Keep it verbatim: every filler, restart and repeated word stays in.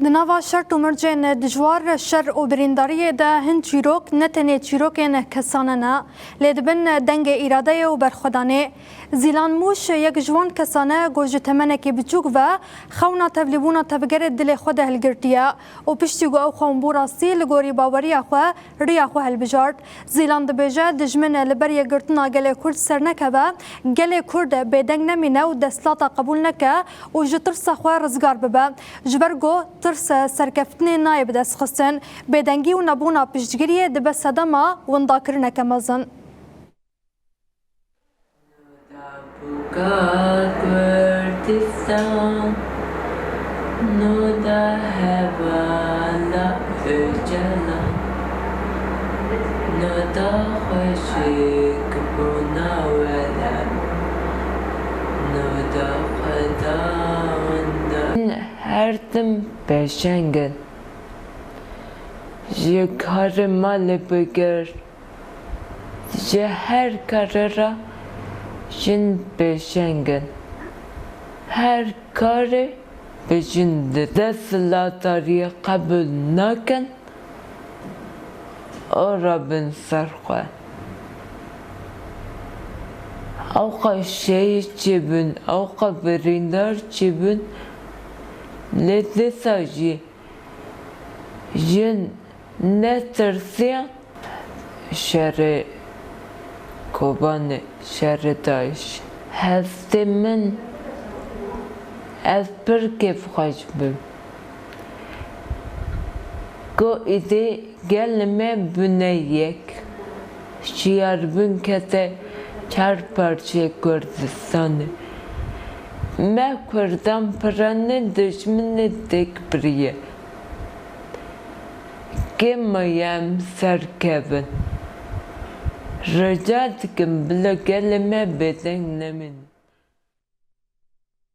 Di nava şert û mircên dijwar, şer û birîndariyê de hin çîrok ne tenê çîrokên kesane ne, lê dibin dengê îradeyê û berxwedanê. Zîlan Mûş yek ji wan kesan e ku ji temenekî biçûk ve xewna tevlîbûna tevgerê dilê xwe de hilgirtiye û piştî ku ew xewn bû rastî, li gorî baweriya xwe riya xwe hilbijart. Zîlan dibêje, dijmin li ber yekgirtina gelê Kurd sernekeve, gelê Kurd bêdeng nemîne û desthilata qebûl neke û ji tirsa xwe rizgar bibe. Ji ber ku tirs serkeftinê nayê bidestxistin, bêdengî û nebûna piştgiriyê dibe sedema windakirineke mezin. Dabuka Kurdistan, noda hevala Ocalan, noda xweşik bûna welat, noda xwedan da. Her tim pêşeng in. Ji karê malê bigir, ji her karê re jin pêşeng in. Her karê bi jin di desthilatariyê qebûl nakin û rabin ser xwe. Ewqas şehîd çêbûn, ewqas birîndar çêbûn, lê dîsa jî jin netirsiyan şerê Kobanê, şerê DAIŞ. Hestê min, ez pir kêfxweş bûm ku îdî gelê me bûne yek. Şiyarbûn kete çar parçeyê Kurdistanê. Me Kurdan piranê dijminê têk biriye. Kêm maye em serkevin. Rica dikim bila gelê me bêdeng nemîne.